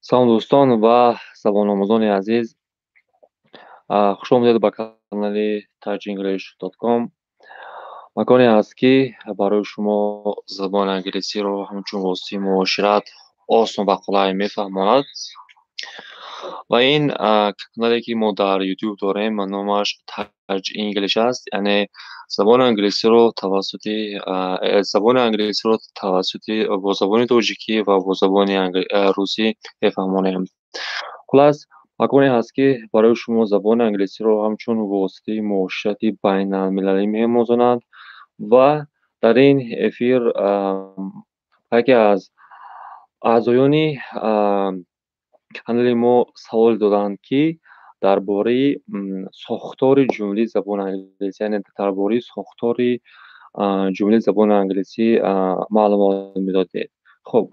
Салом, дӯстон ва забономӯзони азиз. Хуш омадед ба канали tajenglish.com. Маконе аст, ки барои шумо забони англисиро ҳамчун воситаи муошират осон ва қулай мефаҳмонад. Ва ин канале, ки мо дар YouTube дорем, номаш Taj English аст, яъне забони англисиро тавассути бо забони тоҷикӣ ва бо забони русӣ мефаҳмонем. Хулас, маконе ҳаст, ки барои шумо забони англисиро ҳамчун воситаи муоширати байналмилалӣ меомӯзонад. Ва дар ин эфир яке аз аъзоёни канали мо савол доданд, ки дар бораи сохтори ҷумлаи забони англисӣ, яъне дар бораи сохтори ҷумлаи забони англисӣ маълумот медодед. Хуб,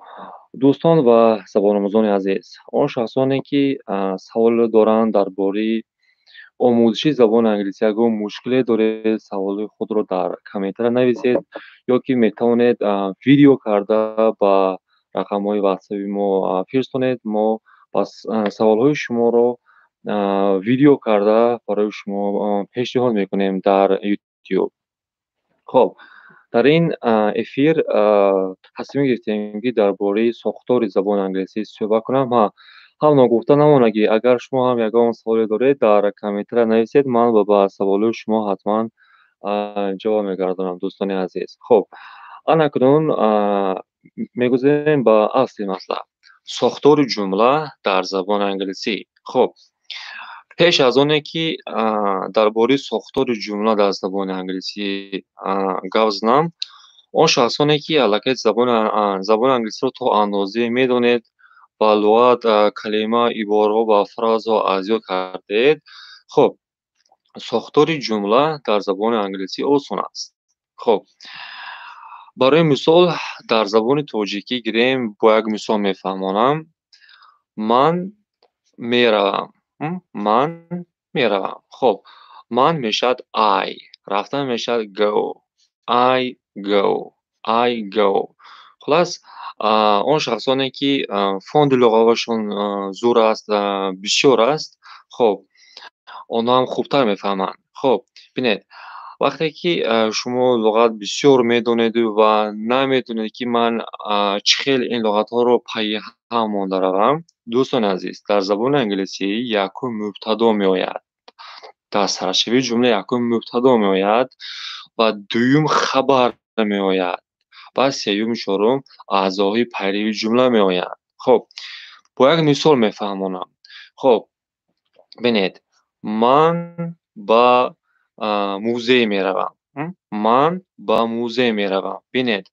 дӯстон ва забономӯзони азиз, он шахсоне, ки савол доранд дар бораи омӯзиши забони англисӣ, ягон мушкиле доред, саволи худро дар комментария нависед ё ки метавонед видео карда ба рақамҳои ватсапи мо фирстонед. Мо пас саволҳои шуморо видео карда барои шумо пешниҳод мекунем дар YouTube. Хоб, дар ин эфир тасмим гирифтем, ки дар бораи сохтори забони англисӣ суҳбат кунам. Ҳа, ҳам ногуфта намонад, ки агар шумо ҳам ягон саволе доред, дар комментария нависед, ман ба саволҳои шумо ҳатман ҷавоб мегардонам, дӯстони азиз. Хуб, анакнун мегузарем ба асли матлаб: сохтори ҷумла дар забони англисӣ. Хуб, пеш аз оне ки дар бораи сохтори ҷумла дар забони англисӣ гап занам, он шахсоне, ки аллакай забони англисиро то андозае медонед ва луғат, калима, ибораҳо ва фразаҳо аз ёд кардаед, хуб, сохтори ҷумла дар забони англисӣ осон аст. Хуб, барои мисол, дар забони тоҷикӣ гирем, бо як мисол мефаҳмонам: ман меравам, ман меравам. Хуб, ман мешавад I, рафтан мешавад go, I go, I go. Хулас, он шахсоне, ки фонди луғавиашон зур аст, бисёр аст, хуб, онҳо ҳам хубтар мефаҳманд. Хуб, бинед, вақте ки шумо луғат бисёр медонеду ва намедонед, ки ман чӣ хел ин луғатҳоро пайи ҳам монда равам, дӯстони азиз, дар забони англисӣ якум мубтадо меояд, дар саршавии ҷумла якум мубтадо меояд ва дуюм хабар меояд ва сеюму чорум аъзоҳои пайрави ҷумла меоянд. Хуб, бо як мисол мефаҳмонам. Хуб, бинед: ман ба музей меравам, ман ба музей меравам. Бинед,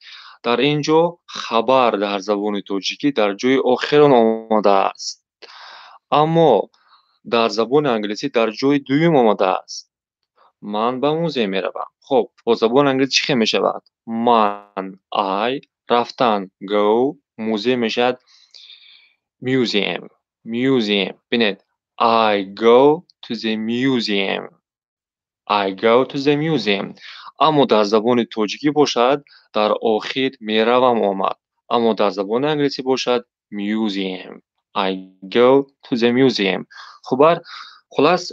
дар ин ҷо хабар дар забони тоҷикӣ дар ҷои охирон омадааст, аммо дар забони англисӣ дар ҷои дуюм омадааст. Ман ба музей меравам. Хуб, бо забони англисӣ чӣ хел мешавад? Ман I, рафтан go, музей мешавад museum, museum. Бинед: I go to the museum, I go to the museum. Аммо дар забони тоҷикӣ бошад, дар охир меравам омад, аммо дар забони англисӣ бошад museum, I go to the museum. Хубар, хулас,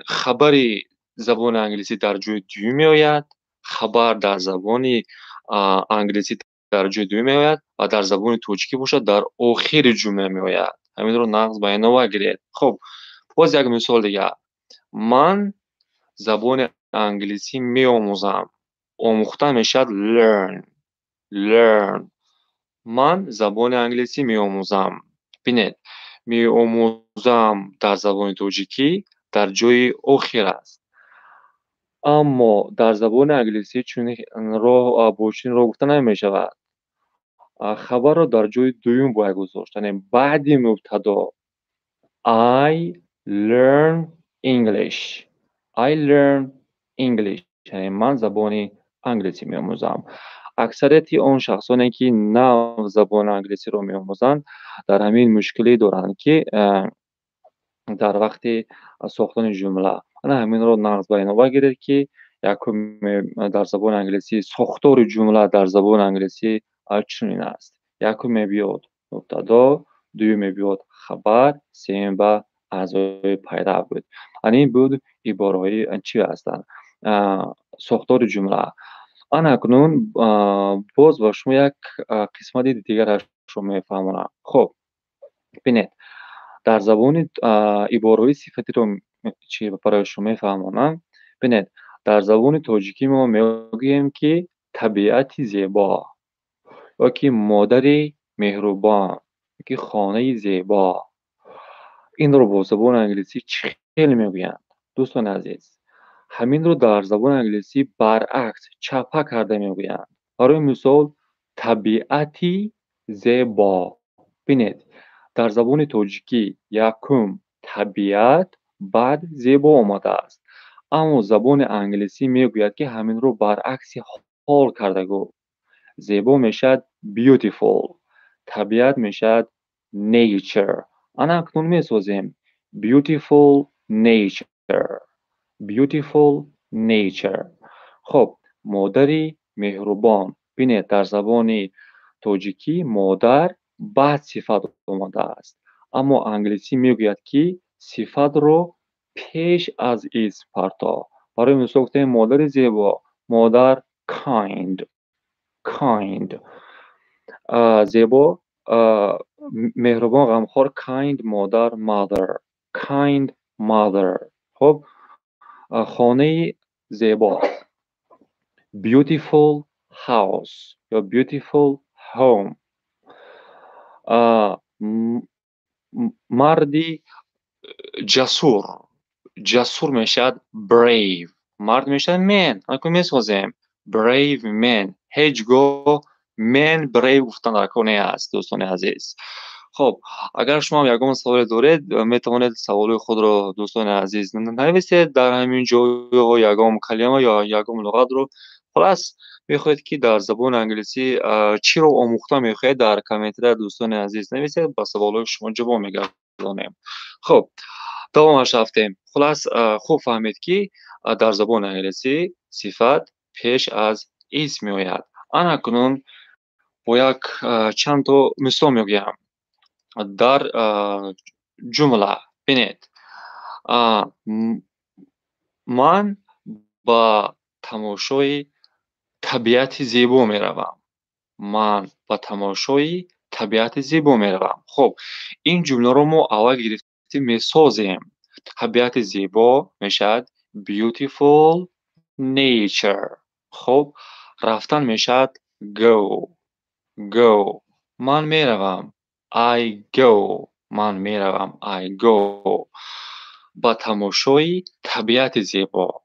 хабари забони англисӣ дар ҷои дуюм меояд, хабар дар забони англисӣ дар ҷои дуюм меояд ва дар забони тоҷикӣ бошад, дар охири ҷумла меояд. Ҳаминро нағз ба инова гиред. Хуб, боз як мисол дигар: ман забони англисӣ меомӯзам. Омӯхтан мешавад learn, learn. Ман забони англисӣ меомӯзам. Бинед, меомӯзам дар забони тоҷикӣ дар ҷои охир аст, аммо дар забони англисӣ чунин роҳ бо чунин роҳ гуфта намешавад. Хабарро дар ҷои дуюм бояд гузошт, яъне баъди мубтадо: I learn English, I learn English, яъне ман забони англисӣ меомӯзам. Аксарияти он шахсоне, ки нав забони англисиро меомӯзанд, дар ҳамин мушкилӣ доранд, ки дар вақти сохтани ҷумла. Ана ҳаминро нағз ба инобат гиред, ки якум дар забони англисӣ сохтори ҷумла дар забони англисӣ чунин аст: якум мебиёд мубтадо. Дуюм мебиёд хабар, сеюм ба аъзои пайрав буд. Ана ин буд ибораҳои чӣ ҳастанд? Сохтори ҷумла. Ана акнун боз ба шумо як қисмати дигарашро мефаҳмонам. Хуб, бинед, дар забони ибораҳои сифатиро чӣ барои шумо мефаҳмонам. Бинед, дар забони тоҷикӣ мо мегӯем, ки табиати зебо ё ки модари меҳрубон ё ки хонаи зебо. Инро бо забони англисӣ чӣ хел мегӯянд? Дӯстони азиз, ҳаминро дар забони англисӣ баръакс, чапа карда мегӯянд. Барои мисол, табиати зебо. Бинед, дар забони тоҷикӣ якум табиат, баъд зебо омадааст. Аммо забони англисӣ мегӯяд, ки ҳаминро баръакси ҳол карда гӯ. Зебо мешавад beautiful, табиат мешавад nature. Ана акнун месозем beautiful nature, beautiful nature. Хуб, модари меҳрубон. Бинед, дар забони тоҷикӣ модар баъд сифат омадааст. Аммо англисӣ мегӯяд, ки сифатро пеш аз исм парто. Барои мисол гуфтем модари зебо, модар kind, kind. Зебо, меҳрубон, ғамхор, kind модар, mother, kind mother. Хуб, хонаи зебо, beautiful house ё beautiful home. Марди ҷасур, ҷасур мешавад brave, мард мешавад man. Акнун месозем brave man. Ҳеҷ гоҳ man brave гуфтан дар кор нест, дӯстони азиз. Хуб, агар шумо ҳам ягон саволе доред, метавонед саволи худро, дӯстони азиз, нависед дар ҳамин ҷо, ё ягон калима ё ягон луғатро. Хулас, мехоҳед, ки дар забони англисӣ чиро омӯхта мехоҳед, дар комментария, дӯстони азиз, нависед, ба саволҳои шумо ҷавоб мегардонем. Хуб, давомаш рафтем. Хулас, хуб фаҳмед, ки дар забони англисӣ сифат пеш аз исм меояд. Ана акнун бо як чандто мисол мегӯям дар ҷумла. Бинед, ман ба тамошои табиати зебо меравам. Ман ба тамошои табиати зебо меравам. Хуб, ин ҷумларо мо аввал гирифтем, месозем. Табиати зебо мешавад beautiful nature. Хуб, рафтан мешавад go, go. Ман меравам, I go. Ман меравам, I go. Ба тамошои табиати зебо.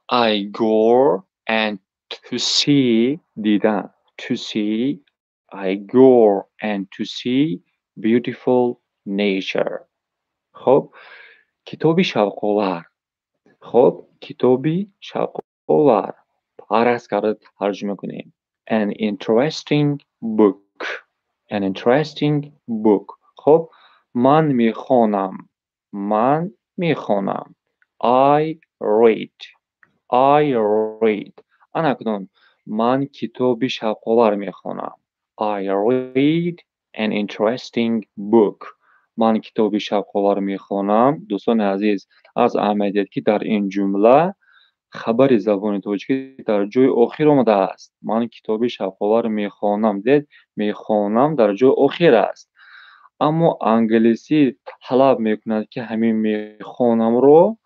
I go and to see, дидан, to see, I go and to see beautiful nature. Хуб, китоби шавқовар. Хуб, китоби шавқовар. Баръакс карда тарҷума кунем. An interesting book. An interesting book. Хуб, ман мехонам. Ман мехонам. I read. I read. Ана акнун ман китоби шавқовар мехонам. I read an interesting book. Ман китоби шавқовар мехонам. Дӯстони азиз, аз аҳамият, ки дар ин ҷумла хабари забони тоҷикӣ дар ҷои охир омадааст. Ман китоби шавқовар мехонам. Дид, мехонам дар ҷои охир аст. Аммо англисӣ талаб мекунад, ки ҳамин мехонамро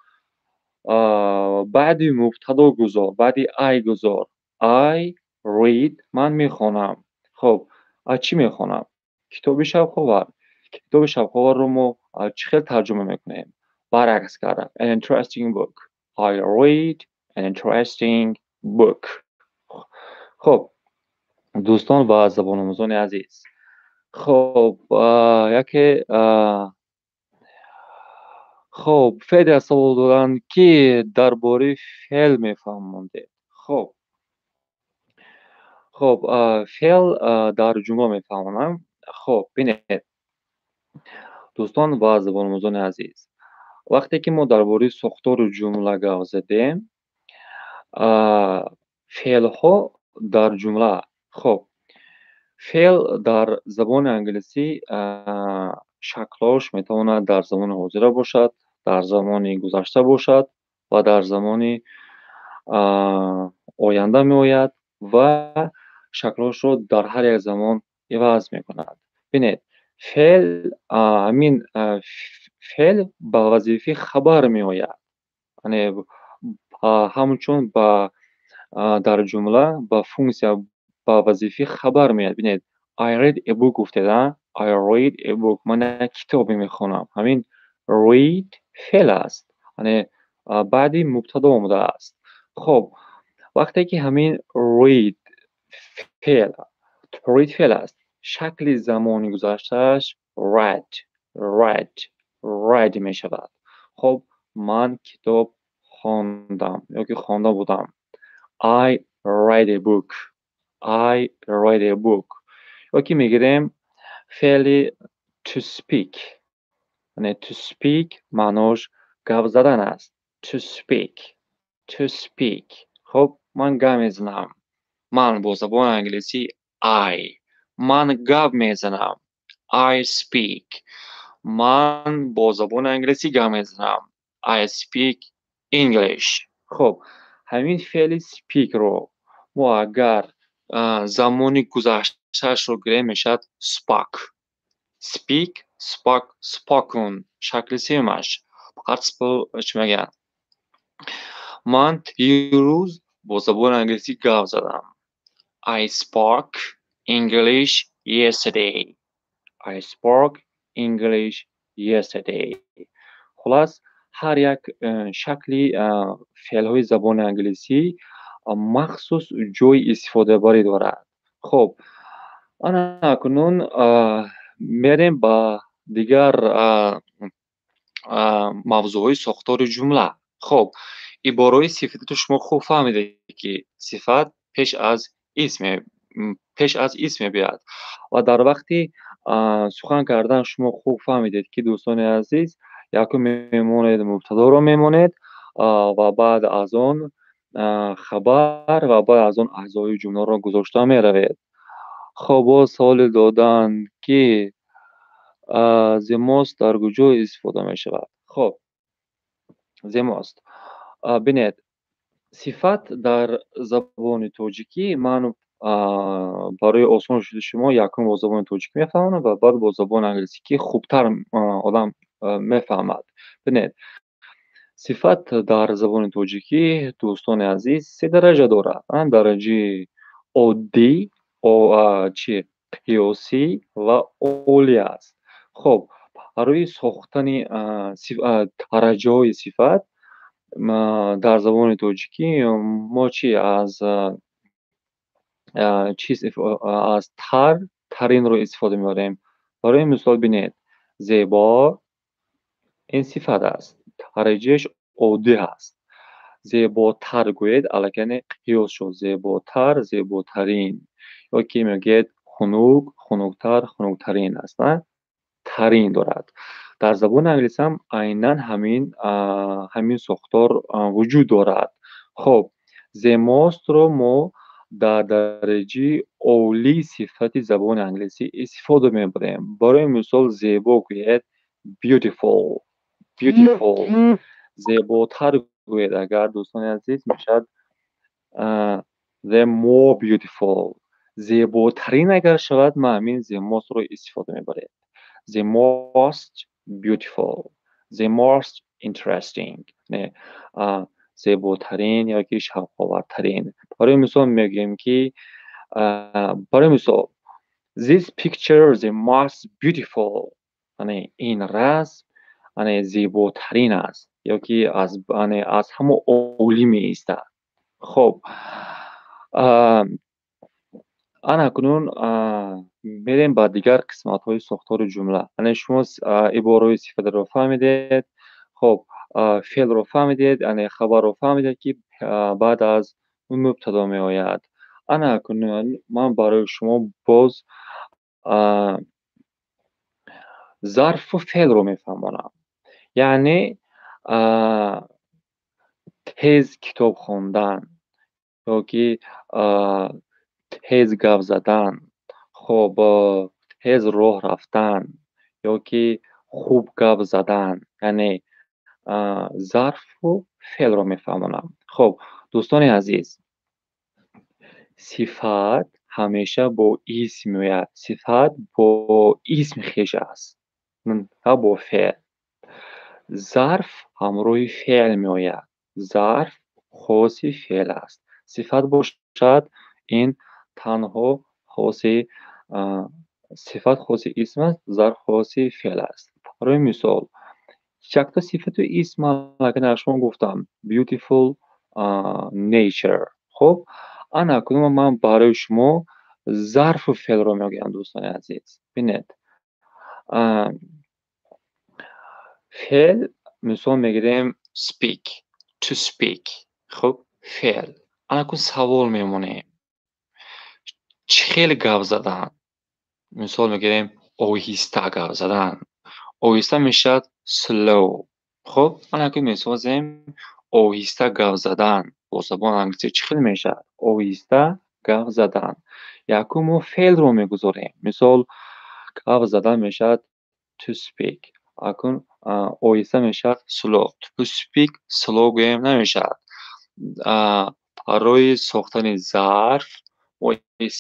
баъди мубтадо гузор, баъди I гузор. I read, ман мехонам. Хуб, чӣ мехонам? Китоби шавқовар. Китоби шавқоварро мо чӣ хел тарҷума мекунем? Баръакс карда. An interesting book. I read an interesting book. Хуб, дӯстон ва забономӯзони азиз. Хуб, яке, хуб, Федя савол доранд, ки дар бораи феъл мефаҳмондед. Хуб, феъл дар ҷумла мефаҳмонам. Хуб, бинед, дӯстон ва забономӯзони азиз, вақте ки мо дар бораи сохтори ҷумла гап задем, феълҳо дар ҷумла. Хуб, Феъл дар забони англисӣ шаклҳош метавонад дар замони ҳозира бошад, дар замони гузашта бошад ва дар замони оянда меояд ва шаклҳошро дар ҳар як замон иваз мекунад. Бинед, феъл, ҳамин феъл ба вазифаи хабар меояд, яъне ҳамчун ба дар ҷумла ба функсия, ба вазифаи хабар меояд. Бинед, I read a book гуфтед, I read a book, ман як китобе мехонам. Ҳамин read феъл аст, яъне баъди мубтадо омадааст. Хоб, вақте ки ҳамин read феъл, read феъл аст, шакли замони гузаштааш read, read, read мешавад. Хоб, ман китоб хондам ёки хонда будам. I read a book. I read a book. Ёки мегирем феъли to speak. Яъне to speak маънош гап задан аст. To speak. To speak. Хоб, ман гап мезанам. Ман бо забони англисӣ I. Ман гап мезанам. I speak. Ман бо забони англисӣ гап мезанам. I speak English. Хоб, ҳамин феъли speak-ро мо агар замони гузаштаашро гирем, мешавад spoke. Speak, spoke, spoken. Шакли сеюмаш. Participle чӣ мегӯянд? Ман дирӯз бо забони англисӣ гап задам. I spoke English yesterday. I spoke English yesterday. Хулас, ҳар як шакли феълҳои забони англисӣ махсус ҷойи истифодабарӣ дорад. Хоб, ана акнун мерем ба дигар мавзӯъҳои сохтори ҷумла. Хоб, ибораҳои сифатиро шумо хуб фаҳмидед, ки сифат пеш аз исм мебиёяд ва дар вақти сухан кардан шумо хуб фаҳмидед, ки, дӯстони азиз, якум мемонед, мубтадоро мемонед ва баъд аз он хабар ва баъд аз он аъзои ҷумларо гузошта меравед. Хоб, боз саволе доданд, ки the most дар куҷо истифода мешавад? Хоб, the most. Бинед, сифат дар забони тоҷикӣ ман барои осон шуди шумо якум бо забони тоҷикӣ мефаҳмонам ва баъд бо забони англисӣ, ки хубтар одам мефаҳмад. Бинед, сифат дар забони тоҷикӣ, дӯстони азиз, се дараҷа дорад: дараҷаи оддӣ, чи қиёсӣ ва олӣ аст. Хоб, барои сохтани дараҷаҳои сифат дар забони тоҷикӣ мо чи аз чиз, аз тар, таринро истифода мебарем. Барои мисол, бинед, зебо ин сифат аст, дараҷааш оддӣ аст. Зеботар гӯед, аллакай қиёс шуд: зеботар, зеботарин. Ё ки мегӯед хунук, хунуктар, хунуктарин аст, тарин дорад. Дар забони англисӣ ҳам айнан ҳамин сохтор вуҷуд дорад. Хоб, the most-ро мо дар дараҷаи олии сифати забони англисӣ истифода мебарем. Барои мисол, зебо гӯед beautiful, beautiful. Зеботар гӯед агар, дӯстони азиз, мешавад the more beautiful. Зеботарин агар шавад, ма ҳамин the most-ро истифода мебарем: the most beautiful, the most interesting, зеботарин ёки шавқовартарин. Барои мисол мегӯем, ки барои мисол, this picture the most beautiful, яъне ин расм, яъне зеботарин аст ёки аз ҳама олӣ меистад. Хоб, ана акнун мерем ба дигар қисматҳои сохтори ҷумла. Яъне шумо ибораҳои сифатро фаҳмидед, хоб, феълро фаҳмидед, яъне хабарро фаҳмидед, ки баъд аз мубтадо меояд. Ана акнун ман барои шумо боз зарфу феълро мефаҳмонам, яъне тез китоб хондан ёки тез гап задан. Хоб. Хоб, тез роҳ рафтан ё ки хуб гап задан, яъне зарфу феълро мефаҳмонам. Хоб, дӯстони азиз, сифат ҳамеша бо исм меояд. Сифат бо исм хеш аст, на бо феъл. Зарф ҳамроҳи феъл меояд. Зарф хоси феъл аст. Сифат бошад, ин танҳо хоси, сифат хоси исм аст, зарф хоси феъл аст. Барои мисол, якта сифату исм аллакай дар шумо гуфтам: beautiful nature. Хуб, ана акнун ман барои шумо зарфу феълро мегӯям, дӯстони азиз. Бинед, феъл мисол мегирем: speak, to speak. Хуб, феъл. Ана акнун савол мемонем: чӣ хел гап задан? Мисол мегирем: оҳиста гап задан. Оҳиста мешавад slow. Хуб, ана акнун месозем: оҳиста гап задан бо забони англисӣ чӣ хел мешавад? Оҳиста гап задан. Якум мо феълро мегузорем. Мисол, гап задан мешавад to speak. Акнун оҳиста мешавад slow. To speak slow гӯем, намешавад. Барои сохтани зарф мо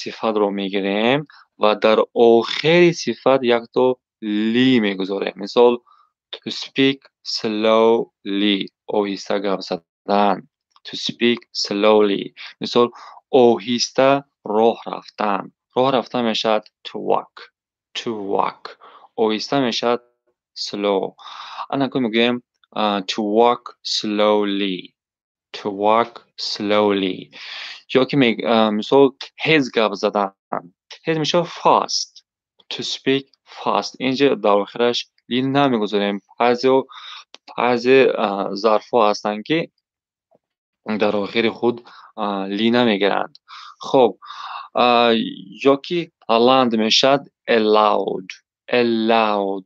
сифатро мегирем ва дар охири сифат якто ly мегузорем. Мисол, to speak slowly, оҳиста гап задан. To speak slowly. Мисол, оҳиста роҳ рафтан. Роҳ рафтан мешавад to walk, to walk. Оҳиста мешавад slow. Ана акнун мегӯем to walk slowly, to walk slowly. Ё ки мисол, тез гап задан. Тез мешавад fast, to speak fast. Инҷа дар охираш ly намегузорем. Баъзе зарфҳо ҳастанд, ки дар охири худ ly намегиранд. Хоб, ё ки баланд мешавад aloud, aloud.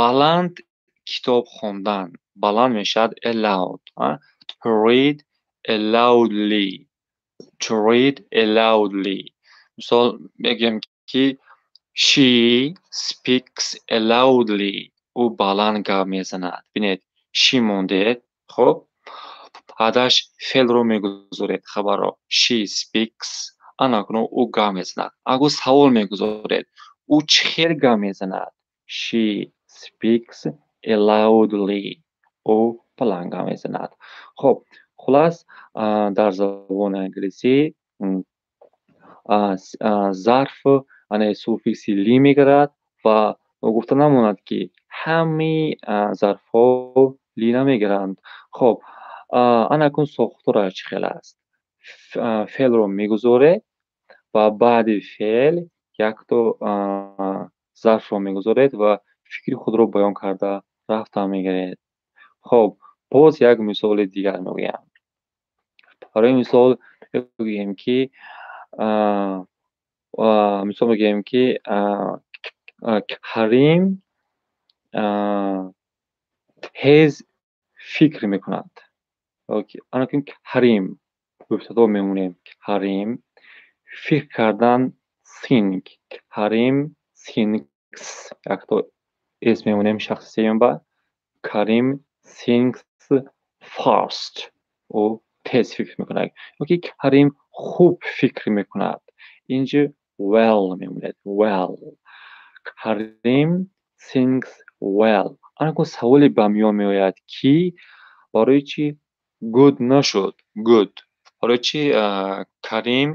Баланд китоб хондан. Баланд мешавад aloud. To read aloudly, to read aloudly. Мисол мегӯем, ки she speaks aloudly, ӯ баланд гап мезанад. Бинед, she мондед, хуб, баъдаш феълро мегузоред, хабарро: she speaks. Ана акнун ӯ гап мезанад. Агар савол мегузоред: ӯ чӣ хел гап мезанад? She speaks aloudly, ӯ баланд гап мезанад. Хуб, хулас, дар забони англисӣ зарф ане суффикси ly мегирад ва гуфта намонад, ки ҳамаи зарфҳо ly намегиранд. Хуб, ана акнун сохтораш чӣ хел аст? Феълро мегузоред ва баъди феъл якто зарфро мегузоред ва фикри худро баён карда рафта мегиред. Хуб, боз як мисоли дигар мегӯям. Барои мисол мегӯем ки, мисол мегӯем, ки Карим тез фикр мекунад. Ана Карим, мубтадо мемонем: Карим. Фикр кардан think, Карим thinks, якто s мемонем, шахси сеюм ба. Карим thinks fast, ӯ тез фикр мекунад. Ёки Карим хуб фикр мекунад. Инҷа well мемонед, well. Карим thinks well. Ана саволе ба миён меояд, ки барои чӣ good нашуд? Good. Барои чӣ Карим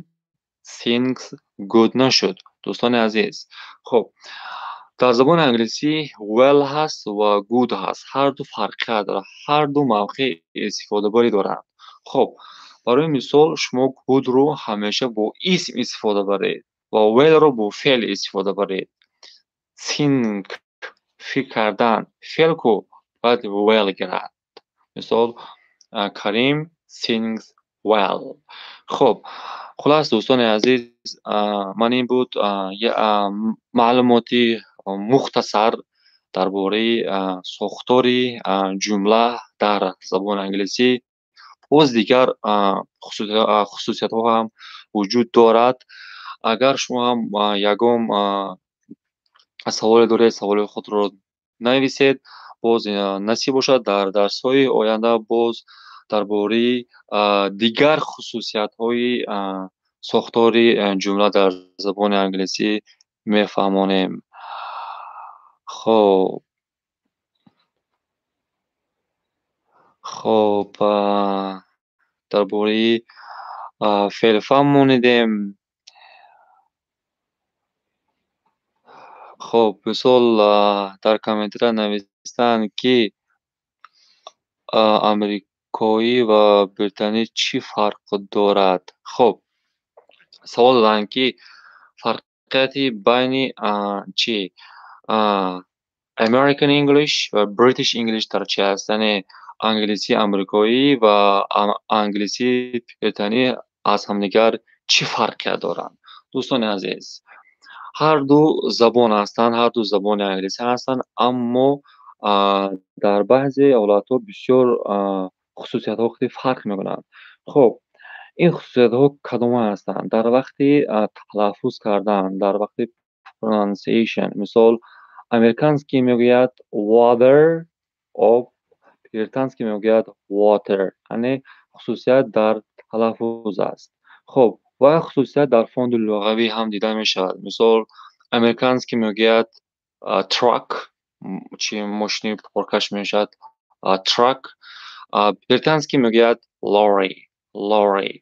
thinks good нашуд? Дӯстони азиз, хуб, дар забони англисӣ well ҳаст ва good ҳаст. Ҳарду фарқият дорад, ҳарду мавқеи истифодабарӣ доранд. Хуб, барои мисол, шумо good-ро ҳамеша бо исм истифода баред ва well-ро бо феъл истифода баред. Think, фикр кардан, феъл ку бояд well гирад. Мисол, Карим thinks well. Хуб, хулас, дӯстони азиз, ман ин буд маълумоти мухтасар дар бораи сохтори ҷумла дар забони англисӣ. Боз дигар хусусиятҳо ҳам вуҷуд дорад. Агар шумо ҳам ягон саволе доред, саволи худро нависед. Боз, насиб бошад, дар дарсҳои оянда боз дар бораи дигар хусусиятҳои сохтори ҷумла дар забони англисӣ мефаҳмонем. Хоб, дар бораи феъл фаҳмонидем. Хоб, мисол, дар комментария навистанд, ки амрикоӣ ва британӣ чӣ фарқ дорад? Хоб, савол доданд, ки фарқияти байни чӣ American English ва British English дар чи аст? Яъне англисии амрикоӣ ва англисии британӣ аз ҳамдигар чӣ фарқият доранд? Дӯстони азиз, ҳар ду забон ҳастанд, ҳар ду забони англисӣ ҳастанд, аммо дар баъзе ҳолатҳо бисёр хусусиятҳо хеле фарқ мекунанд. Хоб, ин хусусиятҳо кадомҳо ҳастанд? Дар вақти талаффуз кардан, дар вақти pronunciation, мисол, американский мегӯяд water, об, британский мегӯяд water, яъне хусусият дар талаффуз аст. Хоб, ва хусусият дар фонди луғавӣ ҳам дида мешавад. Мисол, американский мегӯяд truck, чи мошини боркаш мешавад, truck, британский мегӯяд lorry, lorry.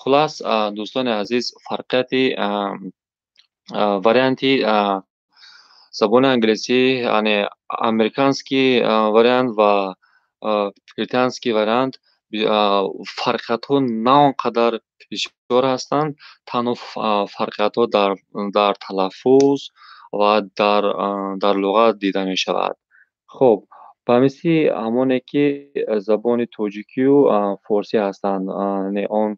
Хулас, дӯстони азиз, фарқияти варианти забони англисӣ, яъне американский вариант ва британский вариант, фарқиятҳо на он қадар бисёр ҳастанд, танҳо фарқиятҳо дар талаффуз ва дар луғат дида мешавад. Хоб, ба мисли ҳамоне ки забони тоҷикию форсӣ ҳастанд, яъне он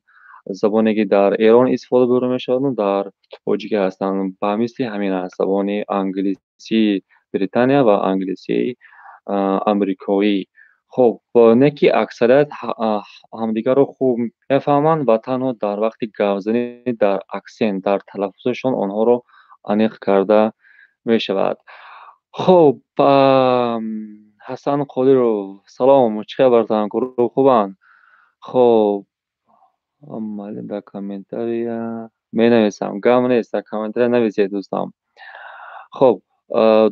забоне ки дар Эрон истифода бурда мешаваду дар тоҷикӣ ҳастанд, ба мисли ҳамин аст забони англисии Британия ва англисии амрикоӣ. Хоб, не ки аксарият ҳамдигарро хуб мефаҳманд ва танҳо дар вақти гапзанӣ дар аксент, дар талаффузашон онҳоро аниқ карда мешавад. Хоб, Ҳасан Қодиров, салом, чӣ хабартан? Гурӯҳ хубанд? Хоб, муаллим, дар комментария менависам, гап нест, дар комментария нависед, дӯстам. Хоб,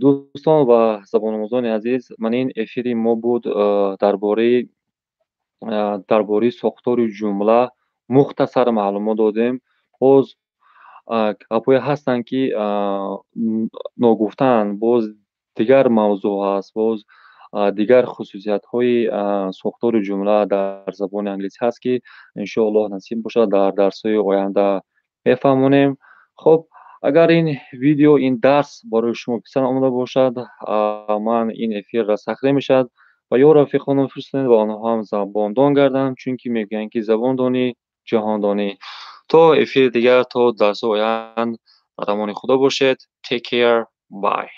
дӯстон ва забономӯзони азиз, ман ин эфири мо буд дар бораи сохтори ҷумла мухтасар маълумот додем. Боз гапҳое ҳастанд, ки ногуфтаанд, боз дигар мавзӯъ ҳаст, боз дигар хусусиятҳои сохтори ҷумла дар забони англисӣ ҳаст, ки иншоаллоҳ, насиб бошад, дар дарсҳои оянда мефаҳмонем. Хоб, агар ин видео, ин дарс барои шумо писанд омада бошад, ман ин эфирро сахрӣ мешавад ва ё рафиқонро фиристонед ва онҳо ҳам забондон гарданд, чунки мегӯянд, ки забондонӣ ҷаҳондонӣ. То эфири дигар, то дарсҳои оянд, дар амони Худо бошед. Take care, bye.